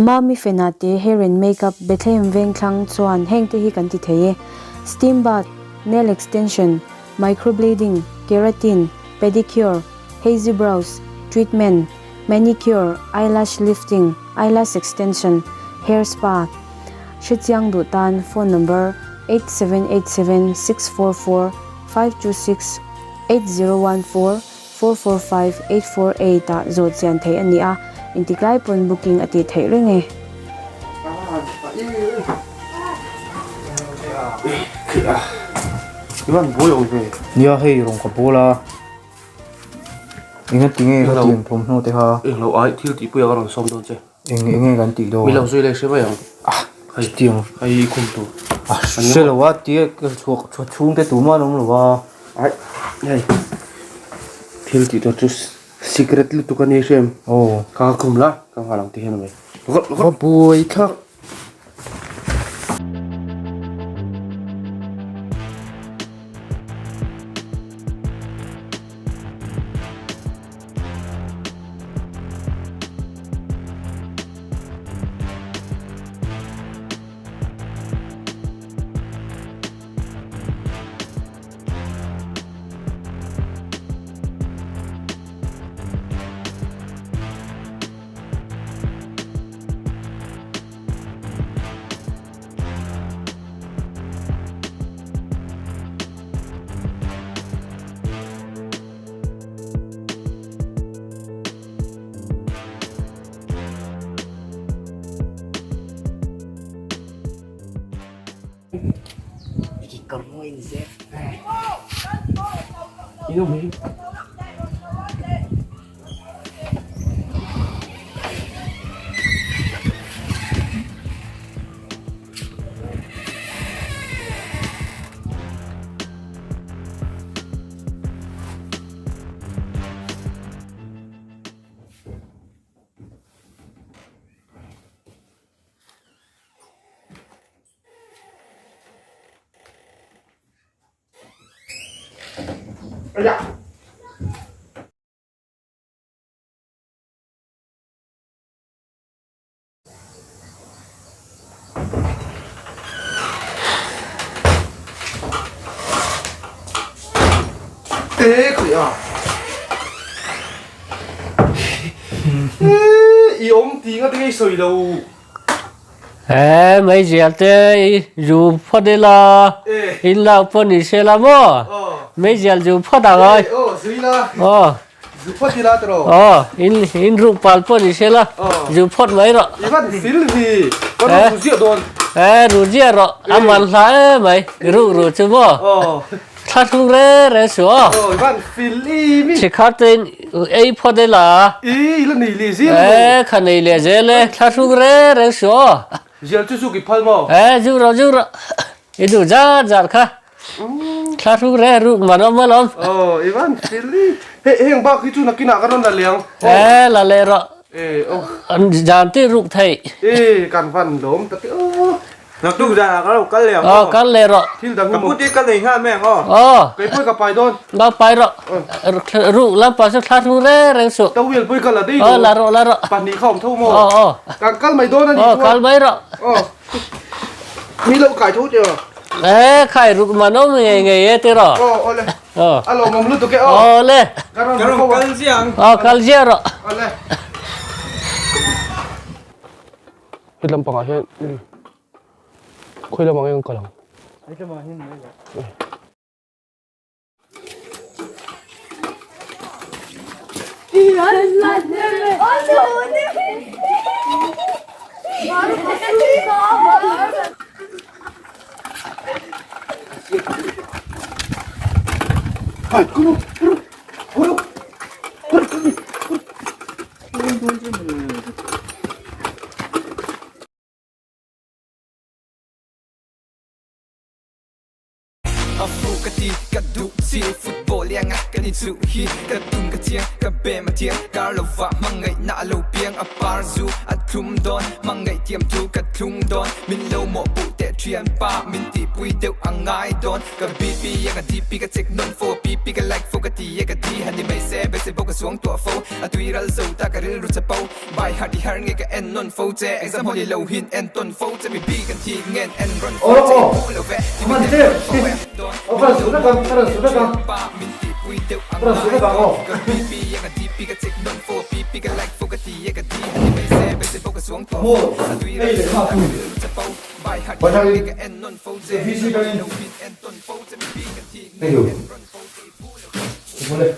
Mami Fena te Hair and Makeup Bethlehem Vengthlang chuan hengte hi kan ti thei e, Steam bath, nail extension, microblading, keratin, pedicure, hazy brows, treatment, manicure, eyelash lifting, eyelash extension, hair spa. Hrechiang duh tan phone number 8787 644 526 8014 445 848 ah zawh chian theih a ni a, intiklai pawn booking a tih theih reng e. Nia hei rawng ka bawl a, enga tinge ka tiang thawmhnaw te kha. Englo ai thil tih pui a ka rawn sawm dawn che. Eng enge kan tih dawn? Mi lo zui leh hre mai ang. Ah chutiang. Hei khum tur. Ah hre lo a tia ka chhuak chhung te tumah an awm lo a. Ai hei thil tih tur chu secret lutuk a ni hrem. Aw. Ka khum la ka nghal ang ti hian a mai. Va buai thlak. Te khui a I awm ti nga tinge i sawi lo. He meizial te i zu phawt ila in lak pawh ni se la maw meizial zu phawt ang ai. Aw. Zu phawt ila tiraw? Aw, in in ruk pal pawh ni se la, zu phawt mai rawh. I van fil hi, ka ru ziah dawn. Eh, ru ziah rawh, a man hla em mai, ruk ru chu maw? Aw. Thla hlung re re su aw. Aw, i van fil i mi. Chikhat te in ei phawt ila. I, i la nei leh zel maw? Eh, kha nei leh zel e, thla hlung re re su aw. Zial chu zuk i phal maw? Eh, zu rawh, zu rawh. I duh zar zar kha. Thla hruk re ruk man awm alawm. Aw, i van fel i. Hei, heng bak hi chu nakinah ka rawn la leh ang. Eh, la leh rawh. Eh, aw. An zan ti ruk thei. Eh, kan van lawm tak e aw. Naktuk zanah ka lo kal leh ang aw. Aw, kal leh rawh. Thil dang Ka put i ka nei nghal mai ang aw. Aw. Kei pawh ka pai dawn. Lo pai rawh. Ruk lampang chu thla hruk re reng suh. Towel pawh i ka la daih lo. Aw, la rawh, la rawh. Pahnih kha awm tho maw? Aw, aw. Kan kal mai dawn a nih chuan. Aw, kal mai rawh. Aw. Mi lo kai tho teh aw. Eh khai ruk man awm ngei ngei e tiraw. Aw aw le. Aw. A lawmawm lutuk e aw. Aw le. Ka rawn kal ziah ang. Aw kal ziah rawh. Aw le. He lampangah hian khawi lamah nge kan kal ang? He lamah hian mai lo. A fu ka ti ka duh chi Football ianga kan inchuh hi Ka tum ka chiang ka bem a thiang Kar lovah hmangaihna a lo piang A par zu a thlum dawn Hmangaih thiam thu ka thlung dawn Min lo mawhpuh teh thian pa Min tihpui deuh a ngai dawn Ka BP a ka DP ka check nawn fo A PP ka like fo ka ti e ka di Han ni mai se Beisei bawk ka suang tuah fo A tui ral zo ta ka rilru chapo Bai har ti har nge ka en nawn fo che Exam hawlih lo hin en tawn fo che Mi bi kan thi ngen en rawn fo che I hmu lo ve ti mi ten rawn fo e Dawn min lo mawhpuh pa Min tihpui deuh ang ngai dawn Ka BP a ka DP ka check nawn fo A PP ka like fo ka ti e ka di Han ni mai se Beisei pawh ka suang tawh fo A tui ral zo ta ka rilru chapo Bai har ti har nge ka en nawn fo che Exam hawlih lo hin en tawn fo che Mi bi kan thi ngen en rawn fo che I hmu lo ve.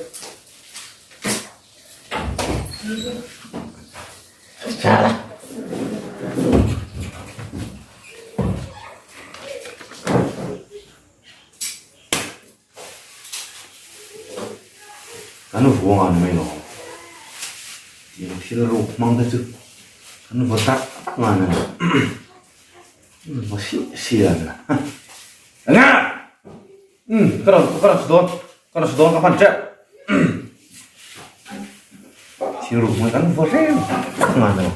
Kan vuang a ni mai lo tiang thil ruk hmang te chu kan vaw tak tak ngan a ni vaw siah siah a ni enge umm ka rawn ka rawn dawn ka rawn dawn ka hman teuh thil ruk hmang kan vaw reng tak ngan a ni.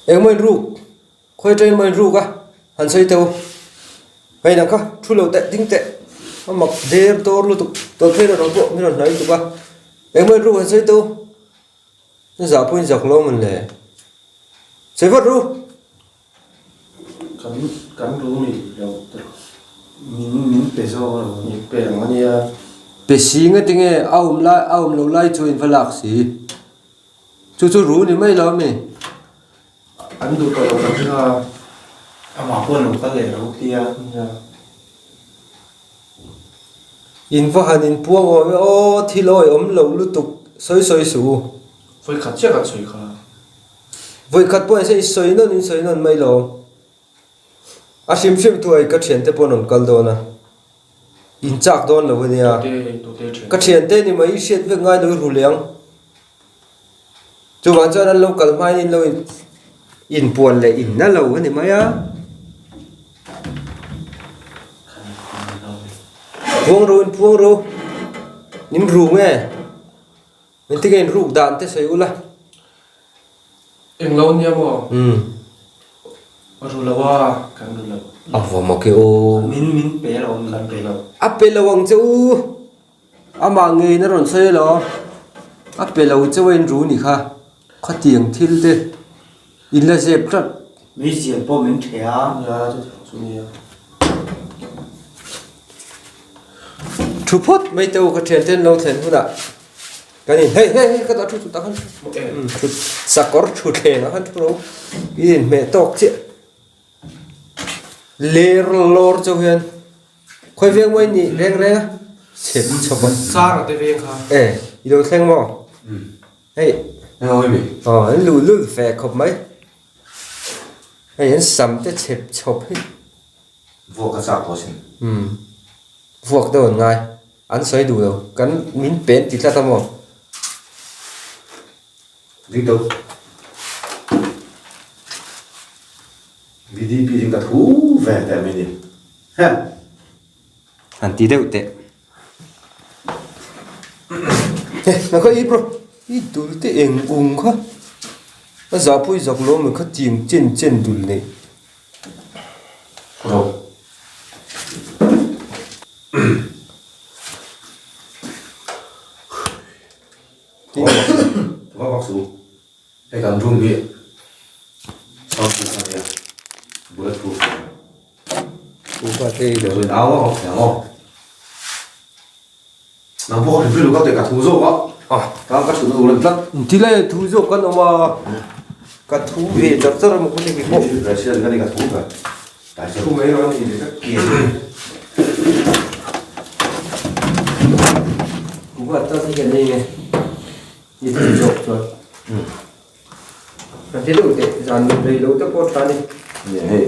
Engmaw in ruk khawi atangin emaw in ruk a han sawi teuh hei nang kha thu lo teh ding teh a mak der dawr lutuk tawlh phei rawh pawh min rawn hnai lutuk a engmaw in ruk han sawi teuh na zah pawhin zak lo mawn le sawi vat ru. Kan kan ru ni lo min min pe zawk a lo ni pe ang a nia. Pe si nga tinge a awm lai a awm lo lai chu in va lak si. Chu chu ru ni mai lo ami? An duh tawh lo kan ring a, amah pawh an lo kal leh lo tia. Nia. In va han in puang awm e aw, thil awi awm lo lutuk sawi sawi suh u. Vawi khat chiah kan sawi kha. Vawi khat pawh in se i sawi nawn in sawi nawn mai lo. A hrim hrim thuai ka thiante pawh an rawn kal dawn a. In chak dawn lo ania. Ka thiante ni mai i hriat vek ngai lo i ru leh ang. Chuvang chuan an lo kal hmain in lo inpuan leh in na lo a ni mai a. Phuang ru in phuang ru. In ru nge? Engtin nge in ruk dan te sawi ula. Englo ania maw? Umm. Ru lo a, kan ru lo. A va mak e aw. Min min pe lo, min pe lo. A pe lo ang che u. Amah ngeiin a rawn sawi elaw? A pe lo chauh a in ru ni kha, khatiang thil te in la zep tlat. Meizial pawh min ṭhe a. Nia, chutiang chu nia. Thu phawt mai teh u ka ṭhian ten lo thlen hunah kan in hei hei hei ka dah thu chu tah khan thu sakawr thutthleng ah khan thu ro i inhmeh tawk chiah ler lawr chauh hian. Khawi veng maw i nih reng reng a? Chhep chhawp a. Sara te veng kha. E, i lo thleng maw? Hei. Aw, an luh lul ve khawp mai. Hei an sam te chhep chhawp hi. Vuak a chak tawh sin. Umm. Vuak deuh an ngai. An sawi duh lo. Kan min pen ti tlat a maw? Ding tawh. VDP ding ka thu ve teh mai ni. He. Han ti deuh teh. He, na kha i bro. I dul te eng ung kha. A zahpui zak lo mai kha ching chen chen dul nei. Ro. Thawk vak su. Hei kan room hi sound proof a nia bullet proof a nia. Thu te i lo. Chuan au vak vak thei ang aw. Nang pawh ka hrim hrim lo ka teh ka thu zawk a. Ah ka ka thutna tur a ni tlat. Ti lai thu zawk kan awm a. Ka thu ve char char a maw khaw te pawh. President ka ni ka thu ve. Thu mai rawh a ni leh ka ke. Kuhva ta te hian ei nge. I thu zawk chuan. Ka ti deuh teh zan mut rei lo te pawh tha ni. Nia hei.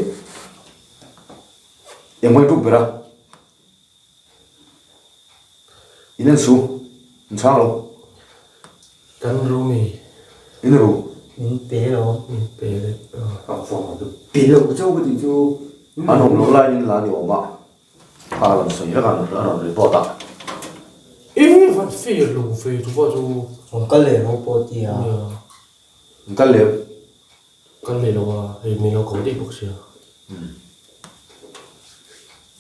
Engmawin tuk ber a. In en su. In chhang lo. Kan ru mi. In ru. Min pe lo. Min pe le. A vang chu. Pe lo chauh ka tih chu. An awm loh laiin la ni awm a, kha a rawn sawi vek a, a rawn report a. E van fair lo ve chu pawh chu. Rawn kal leh rawh pawh a ti a. Rawn kal leh. Kal leh lo a, hei min lo ko daih bawk sia.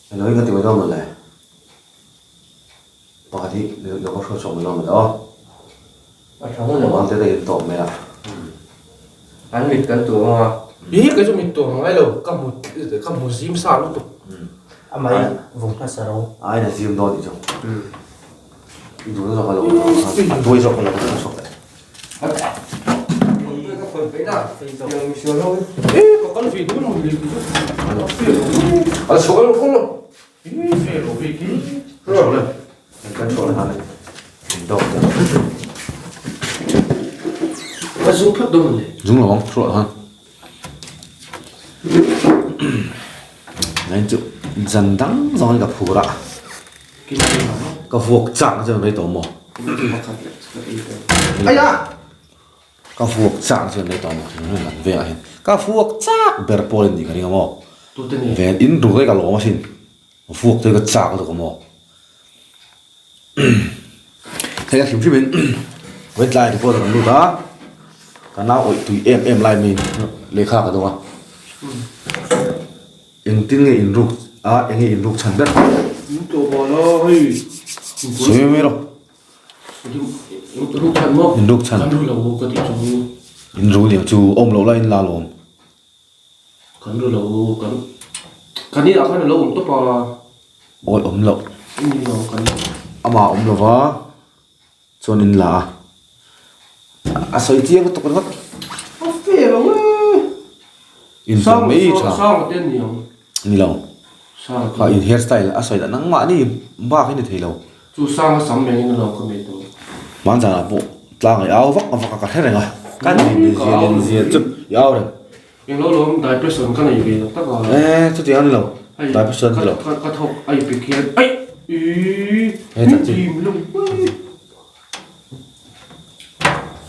Eng lo in ka ti mai dawn mawle. Pakhat hi lo ka hruai chhuak mai dawn mawle aw. A tha ngawt ang. Te te in tawp mai a. An mit kan tuam ang a. Ih kei chu mit tuam ngai lo, ka hmu ka hmu zim sa lutuk. A mai vawng hmasa ro. A in a zim dawn tih chu. I duhna zawk a lo a tuai zawk a lo ka chhuak leh. Zung lo ang thruah han Nai chu zan dang zawng in ka phur a ka vuak chak na chuan rei tawh maw ka vuak chak na chuan rei tawh maw kan vengah hian ka vuak chak ber pawl a ni ka ring a maw ven in ruk hi ka lawm asin vuak te hi ka chak lutuk a maw hei a hrim hrim in vawitlai report a kan lut a ka nau awih tui em em lai mai lehkha ka dawng a engtin nge in ruk a eng nge in ruk chhan ber sawi mai rawh in ruk chhan in ru niang chu awm loh laiin la lawm. Kan ru lo kan kan inah khan a lo awm tawp a. Awi awm loh. Ni lo kan. Amah awm lo va chuan in la a. A sawi chiang lutuk ringawt. A fair lo e. In tum mai tha. Sang te ni ang. Ni lo. Sang Kha in hair style a sawi dah nangmah ni bak hi ni thei lo. Chu sang a sam mengin a lo ka mei tawh. Hmanzanah pawh tlang i au vak vak a ka hre reng a. Kan in zia in zia chu i au reng. Eng lo lawm depression ka nei ve tak tak a. E chutiang a ni lo. Depression ni lo. Ka thawk a i pek hian aih ii dim lo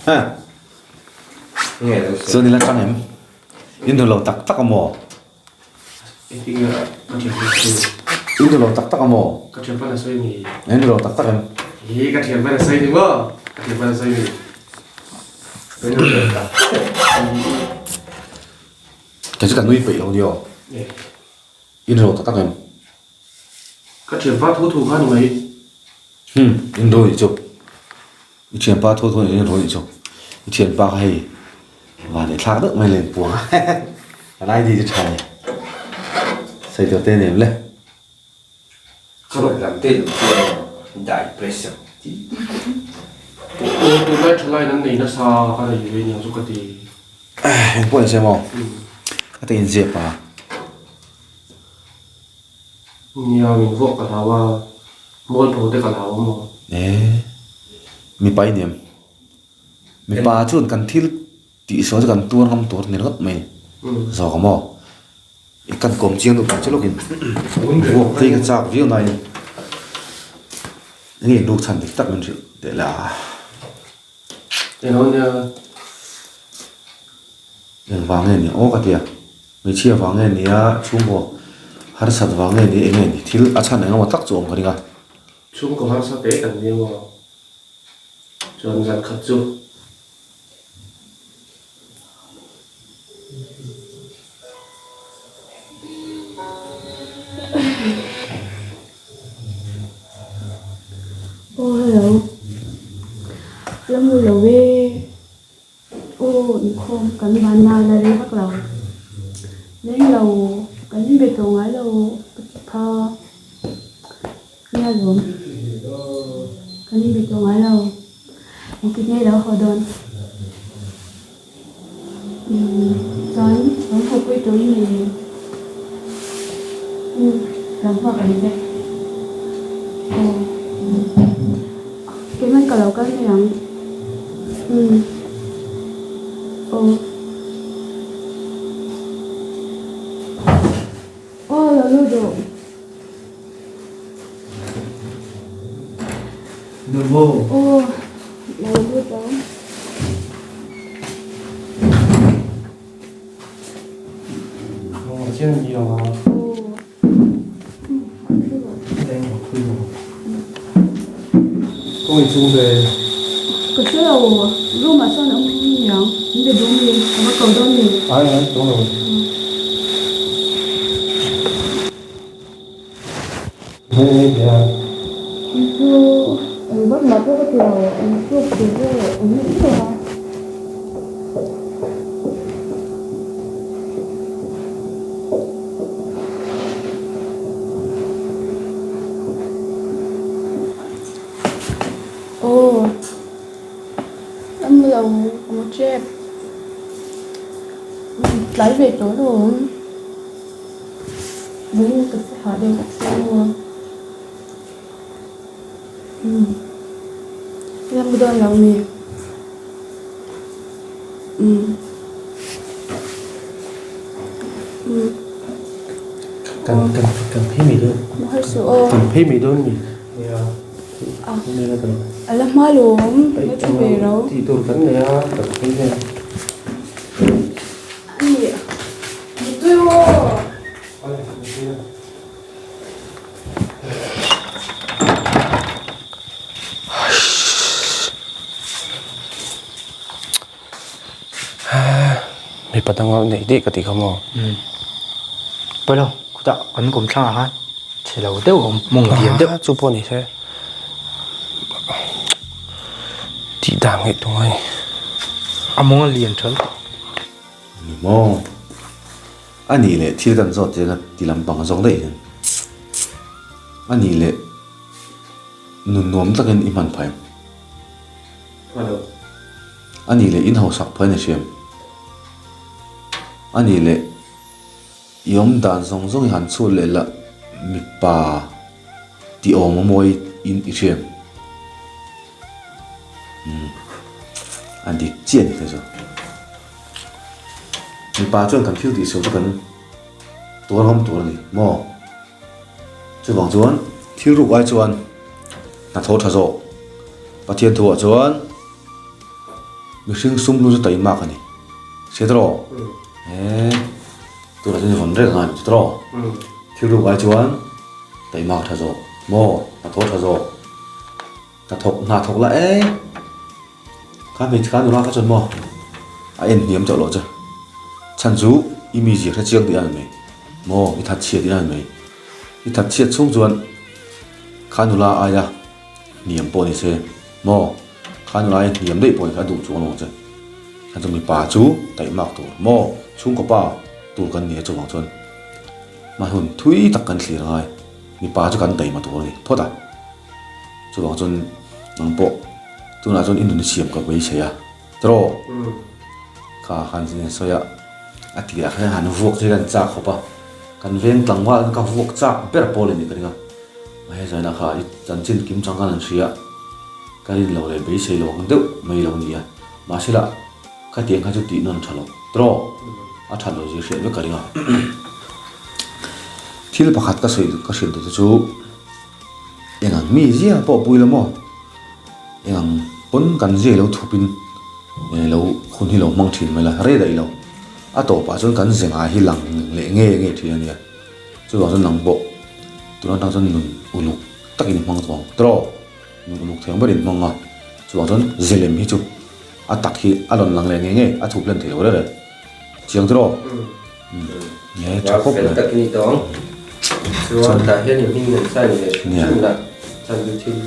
Ha. Chuan ila tang em? In duh lo tak tak a maw? In duh lo tak tak a maw? Ka thian pan a sawi ni. In duh lo tak tak em? Hi ka thian pan a sawi ni maw? Ka thian pan a sawi ni. Kei chu ka nui peih lo ni aw. In duh lo tak tak em? Ka thian pa thu thu kha ni mai. Hmm, in duh nih chu. I thianpa thu thu in ru nih chu. I thianpa kha hei van leh thlak deuh mai len puang a. Kan ID chu tha e. Sawi tur te nem le. Chuan lam te duh chuan dai pressure ti. Aw tunlai thalai nan nei nasa ka nei ve niang chu ka ti. Eng pawh ni se maw? Ka ti inziak a. Nia min vuak ka hlau a. Mualpho te ka hlau a maw? E, mipa i niam. Mipa chuan kan thil tih sual chu kan tuar ngam tur a ni ringawt mai zawk a maw? I kan kawm chiang duh tak che lawkin vuak phei ka chak viau nain enge inruk chhan dik tak min hrilh teh la. Eng nia? Engvang nge ni aw ka ti a. Hmeichhia vang nge nia, chhungkaw harsat vang nge ni eng nge ni thil a chhan engemaw tak chu awm ka ring a. Chhungkaw harsa te kan ni emaw chuan zan khat chu. Aw hello, la mu lo e. Aw inkhawm kan van na la rei vak lo. Leng lo kan be tawh ngai lo ka ti kha nia zawm kan inbe tawh ngai lo engtin nge i lo haw dawn umm chuan lo haw pui tur i nei em umm lo nghak ang che aw keimah ka lo kal mai ang. Umm. Aw. Aw lo lut duh. Numu. Aw lo lut ang. chiam ni ang a. Kawng inchung ve. Ka hre lo, room ah sawn a awm ni ang, min be duh mi, ka va ko dawn mi. Ai ai tawng lo. Hei hei bia. Chu eng vak mah pawh ka ti lo, eng chhuak tur vel awm rih lo a. Aw, a mu lo ka mu tep. Tlai ve tawh alawm. Vawiin ka che hah deuh bawk sia maw. Umm ila mu dawn lo mi? Umm umm Kan kan kan phei mai dawn. Mu har suh aw. Kan phei mai dawn mi? Nia. A la hma lawm la thu ve ro. Tih tur kan nei a kan phei vel. A nih mutui aw. Mipa danga neih daih ka tih kha maw? Pawi lo, khutah kan kawm thlangah khan chhe lo deuh a awm, mawng diam deuh. Chu pawh ni se, tih dan ngaih tum a ni. A mawng a lian tha lutuk. Ni maw? A nih leh thil kan zawt che ka ti lampang zawk daih hian. A nih leh nun nuam takin i hman phai. A nih leh in hausak phai na hriam. A nih leh i awm dan zawng zawng i han chhut leh lah mipa ti awm a mawi in i hriam. Umm a dik chiah a ni kha chu. Mipa chuan kan thil tih sual chu kan tuar ngam tur a ni maw? Chuvang chuan thil ruk ai chuan hnathawh tha zawk. Pathian thuah chuan mihring sum lu chu taimak a ni. Hriat rawh. He tunah chuan i vawn reng a ni chu rawh. Thil ruk ai chuan taimak tha zawk maw? Hnathawh tha zawk. Hnathawk hna thawk la e. Kha hmeichhe kha nula kha chuan maw a en hniam tawh loh che. Chhan chu i mi zir hre chiang tih a ni mai. Maw i that chhiat tih a ni mai. I that chhiat chhung chuan kha nula aia hniam pawh ni se maw kha nula aia hniam daih pawh ni kha a duh chuang lo ang che. Chhan chu mipa chu taihmak tur maw chhungkaw pa tur kan ni a chuvang chuan hma hun thui tak kan thlir angai. Mipa chu kan taihma tur a ni phawt a. Chuvang chuan nang pawh tunah chuan i nun i siam ka beisei a tiraw? Kha khan zin sawi a, a tirah khan han vuak chu hian chak khawp a, kan veng tlangval kha vuak chak ber pawl a ni ka ring a, mahse zaina kha i chanchin kim chang khan an hria a, ka rin lo leh beisei lo ang deuh mai lo ni a, mahse lah khatiang kha chu tih nawn tha lo tiraw? A that lo zir hriat vek ka ring a, thil pakhat ka sawi ka hrilh duh te chu. Engang mi zia pawh pui lo maw? Engang pawn kan zia lo thupin lo hun hi lo hmang thin mai la, rei daih lo. A tawpah chuan kan ze ngai hi lang leh nge nge thin a nia. Chuvang chuan nang pawh tun atang chuan nun uluk takin i hmang tawh ang tiraw? Nun uluk thei ang berin hmang a, chuvang chuan ze lem hi chu a tak hi a rawn lang leh nge nge, a thup hlen thei lo reng reng. Chiang tiraw? Nge tha khawp mai. Tak ni tawng. Chuan tah hian in hming an sign leh hrim la. Chan chu thil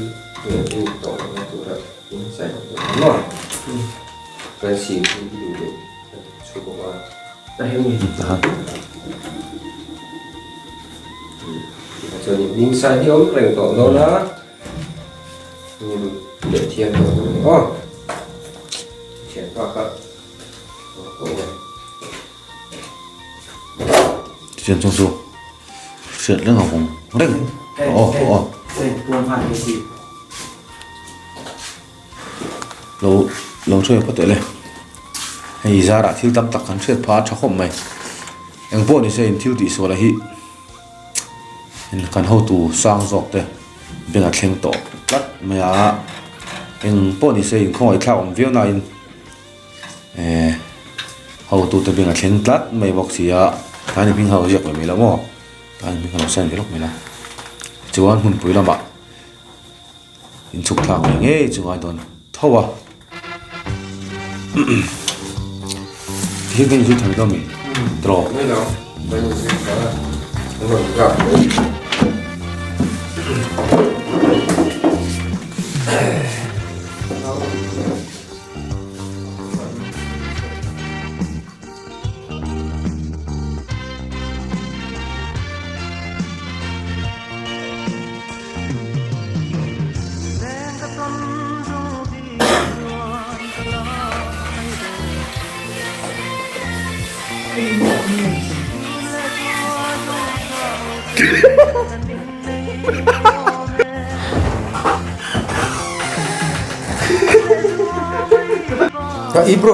in tawh lo na tura in sign tur a maw. Chuan sil hi i duh leh a dik chu bawk a. Ta hi mi. Chuan in hming sign hi awm reng tawh dawn a. Leh thiam tawh dawn a ni aw. Thianpa kha. Tichuan chung chu hriat reng a vawng reng aw aw lo lo hriat phawt teh le hei zarah thil tam tak kan hriat phah a tha khawp mai eng pawh ni se in thil tih sual a hi kan hotu sang zawk te beng a thleng tawh tlat mai a eng pawh ni se in khawngaih thlak awm viau nain. Eh, hotute beng a thleng tlat mai bawk si a. Tlai ni hming kha lo ziak ve mai la maw tlai ni hming kha lo sign ve lawk mai la tichuan hmunpui lamah inchhuk thlak ngei ngei chu ngai dawn tho a thil kan inzui thei dawn mi draw. I bro.